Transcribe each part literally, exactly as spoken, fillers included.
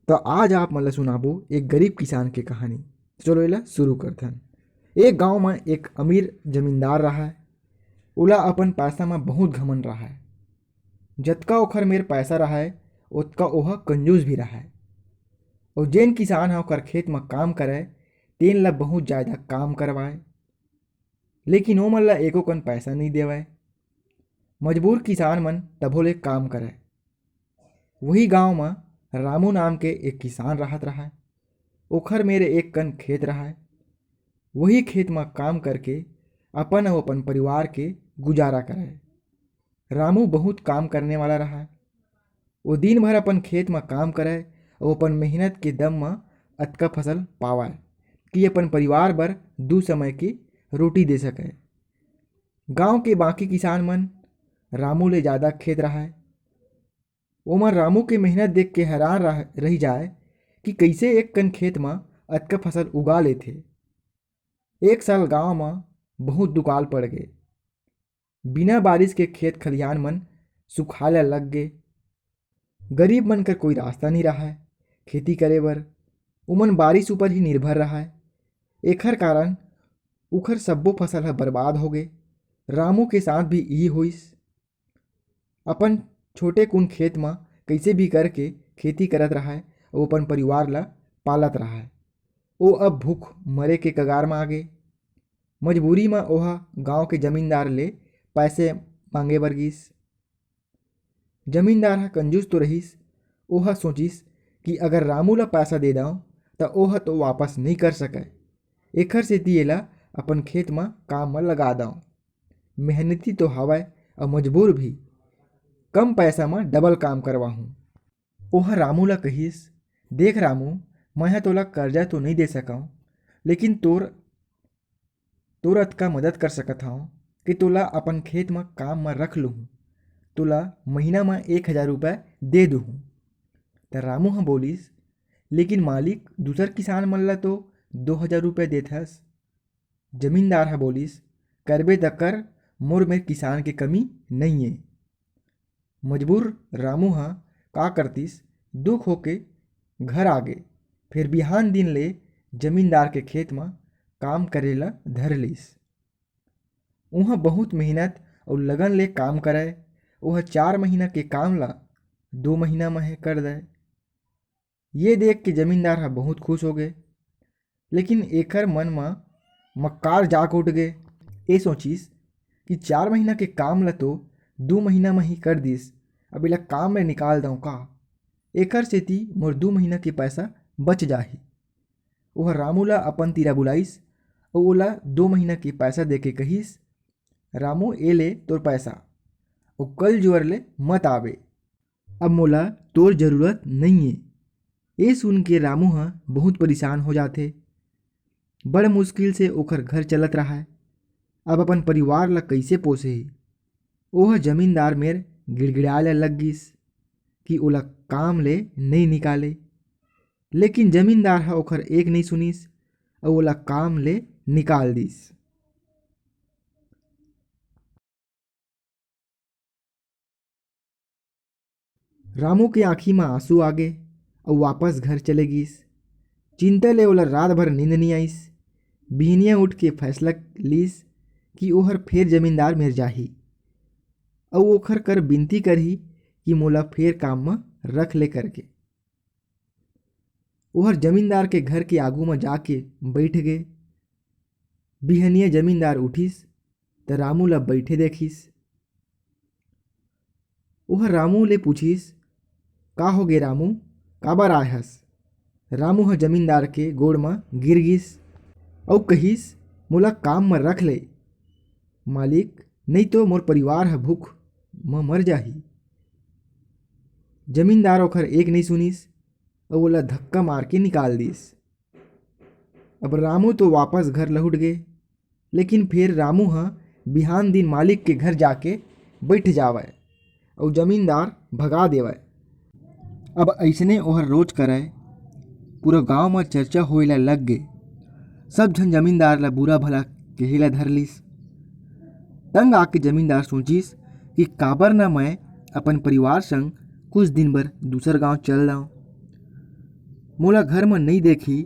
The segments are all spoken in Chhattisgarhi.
तो आज आप मन ल सुनाबो एक गरीब किसान के कहानी। चलो एला शुरू करथन। एक गांव म एक अमीर जमींदार रहय। ओला अपन पैसा म बहुत घमंड रहय। जतका ओखर मेर पैसा रहय, ओतका ओह कंजूस भी रहय। अउ जेन किसान ह ओकर खेत म काम करय, तेन ल बहुत जादा काम करवाय, लेकिन ओमन ल एको कन पैसा नइ देवय। मजबूर किसान मन तभो ले काम करय। वही गांव म रामू नाम के एक किसान रहत रहय। ओखर मेर एक कन खेत रहय। वही खेत म काम करके अपन अउ अपन परिवार के गुजारा करय। रामू बहुत काम करने वाला रहय। वो दिन भर अपन खेत म काम करय अउ अपन मेहनत के दम म अतका फसल पावय कि अपन परिवार बर दू समय के रोटी दे सकय। गांव के बाकी किसान मन रामू ले जादा खेत रहय। ओमन रामू के मेहनत देख के हैरान रह, रहि जाय कि कइसे एक कन खेत म अतका फसल उगा लेथे। एक साल गांव म बहुत दुकाल पड़ गे। बिना बारिश के खेत खलिहान मन सुखाय ल लग गे। गरीब मन कर कोई रास्ता नइ रहय खेती करे बर। उमन बारिश ऊपर ही निर्भर रहय। एखर कारण उखर सब्बो फसल ह बर्बाद हो गे। रामू के साथ भी इही होइस। अपन छोटे कुन खेत म कइसे भी करके खेती करत रहय अउ अपन परिवार ल पालत रहय। ओ अब भूख मरे के कगार म आ गे। मजबूरी म ओह गांव के जमींदार ले पैसे मांगे बर गिस। जमींदार ह कंजूस तो रहिस, ओह सोचिस कि अगर रामू ल पैसा दे दंव, त ओह तो वापस नइ कर सकय। एखर सेती एला अपन खेत म काम म लगा दंव। मेहनती तो हवय अउ मजबूर भी, कम पैसा म डबल काम करवाहूं। ओह रामू ल कहिस, "देख रामू, मैं ह तोला करजा तो नइ दे सकंव, लेकिन तोर तोर अतका मदद कर सकत हंव कि तोला अपन खेत म काम म रख लुहूं। तोला महीना म एक हजार रुपया दे दुहूं।" त रामू ह बोलिस, "लेकिन मालिक, दूसर किसान मन ल तो दो हजार रुपया देथस।" जमींदार ह बोलिस, "करबे त कर, मोर मेर किसान के कमी नइये।" मजबूर रामू ह का करतिस, दुख होके घर आ गे। फेर बिहान दिन ले जमींदार के खेत म काम करे ल धर लिस। उहां बहुत मेहनत अउ लगन ले काम करय। ओह चार महीना के काम ल दो महीना म हे कर दय। ये देख के जमींदार ह बहुत खुश हो गे, लेकिन एकर मन म मक्कार जाग उठ गे। ए सोचिस कि चार महीना के काम ल तो दू महीना म ही कर दिस, अब एला काम ले निकाल दंव का? एकर सेती मोर दू महीना के पैसा बच जाही। ओह रामू ल अपन तीरा बुलाइस अउ ओला दू महीना के पैसा देके कहिस, "रामू, ए ले तोर पैसा, अउ कल जुवर ले मत आबे।" अब मोला तोर जरूरत नइये। ए सुन के रामू ह बहुत परेशान हो जाथे। बड़ मुश्किल से ओखर घर चलत राहय। अब अपन परिवार ल कइसे पोसही? ओह जमींदार मेर गिड़गिड़ाय ल लग गिस कि ओला काम ले नइ निकाले। लेकिन जमींदार ह ओखर एक नइ सुनिस अउ ओला काम ले निकाल दिस। रामू के आंखी म आंसू आ गे अउ वापस घर चले गिस। चिंता ले ओला रात भर नींद नइ आइस। बिहनिया उठ के फैसला लिस कि ओहर फेर जमींदार मेर जाही अउ ओखर कर बिनती करही कि मोला फेर काम म रख ले करके। ओहर जमींदार के घर के आगू म जाके बइठ गे। बिहनिया जमींदार उठिस, त रामू ल बइठे देखिस। ओह रामू ले पूछिस, "का होगे रामू, काबर आय हस?" रामू ह जमींदार के गोड़ म गिर गिस अउ कहिस, "मोला काम म रख ले मालिक, नइ तो मोर परिवार ह भूख म मर जाही।" जमींदार ओखर एक नइ सुनिस अउ ओला धक्का मार के निकाल दिस। अब रामू तो वापस घर लहुट गे, लेकिन फेर रामू ह बिहान दिन मालिक के घर जाके बइठ जावय अउ जमींदार भगा देवय। अब अइसने ओहर रोज करय। पूरा गांव म चर्चा होए ला लग गे। सब झन जमींदार ला बुरा भला केहे ला धर लिस। तंग आके जमींदार सोचिस कि काबर न मैं अपन परिवार संग कुछ दिन बर दूसर गांव चल जाऊं। मोला घर म नइ देखही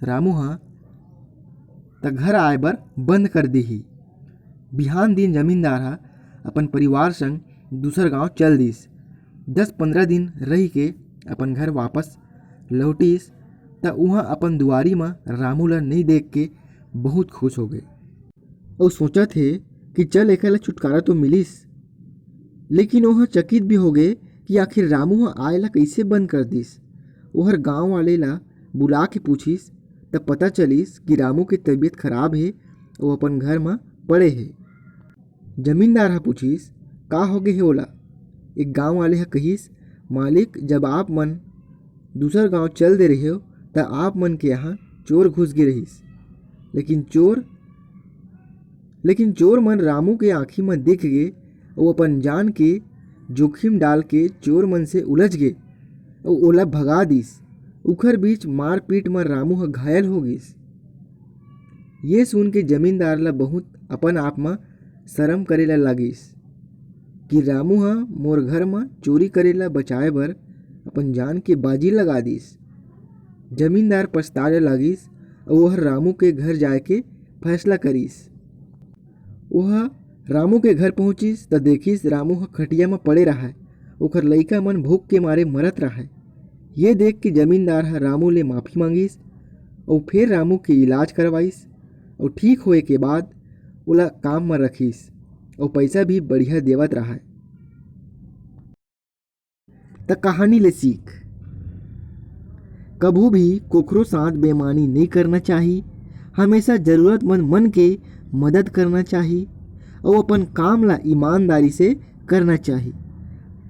रामू ह, त घर आए बर बंद कर दिही। बिहान दिन जमींदार ह अपन परिवार संग दूसर गांव चल दिस। दस पंद्रह दिन रहि के अपन घर वापस लौटिस, त उहां अपन दुआरी म रामू ल नइ देख के बहुत खुश हो गे। अउ सोचत हे कि चल, एकर ले छुटकारा तो मिलिस। लेकिन ओह चकित भी हो गे कि आखिर रामू ह आए ला कइसे बंद कर दिस। ओहर गांव वाले ला बुला के पूछिस, त पता चलिस कि रामू के तबीयत खराब हे, वो अपन घर म पड़े हे। जमींदार ह पूछिस, "का हो गे हे ओला?" एक गांव वाले ह कहिस, "मालिक, जब आप मन दूसर गांव चल दे रहे हो, त आप मन के यहां चोर घुस गे रहिस।" लेकिन चोर लेकिन चोर मन रामू के आंखी म दिख गे, अउ अपन जान के जोखिम डाल के चोर मन से उलझ गे, अउ ओला भगा दिस। उखर बीच मारपीट म रामू ह घायल हो गिस। ये सुन के जमींदार ल बहुत अपन आप म शरम करे ल लागिस कि रामू ह मोर घर म चोरी करे ल बचाए बर अपन जान के बाजी लगा दिस। जमींदार पछताए ल लागिस, अउ ओह रामू के घर जाए के फैसला करिस। ओह रामू के घर पहुंचिस, त देखिस, रामू ह खटिया म पड़े रहय। ओकर लइका मन भूख के मारे मरत रहय। ये देख के जमींदार ह रामू ले माफी मांगिस, अउ फेर रामू के इलाज करवाइस, अउ ठीक होए के बाद ओला काम म रखिस, अउ पइसा भी बढ़िया देवत रहय। त कहानी ले सीख, कभू भी कोखरो साथ बेईमानी नइ करना चाही। हमेशा जरूरतमंद मन के मदद करना चाही, अउ अपन काम ला ईमानदारी से करना चाही।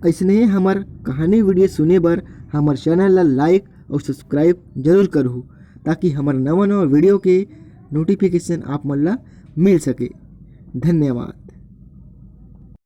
अइसने हमर कहानी वीडियो सुने बर हमर चैनल ला लाइक अउ सब्सक्राइब जरूर करहू, ताकि हमर नवा नवा वीडियो के नोटिफिकेशन आप मन ला मिल सके। धन्यवाद।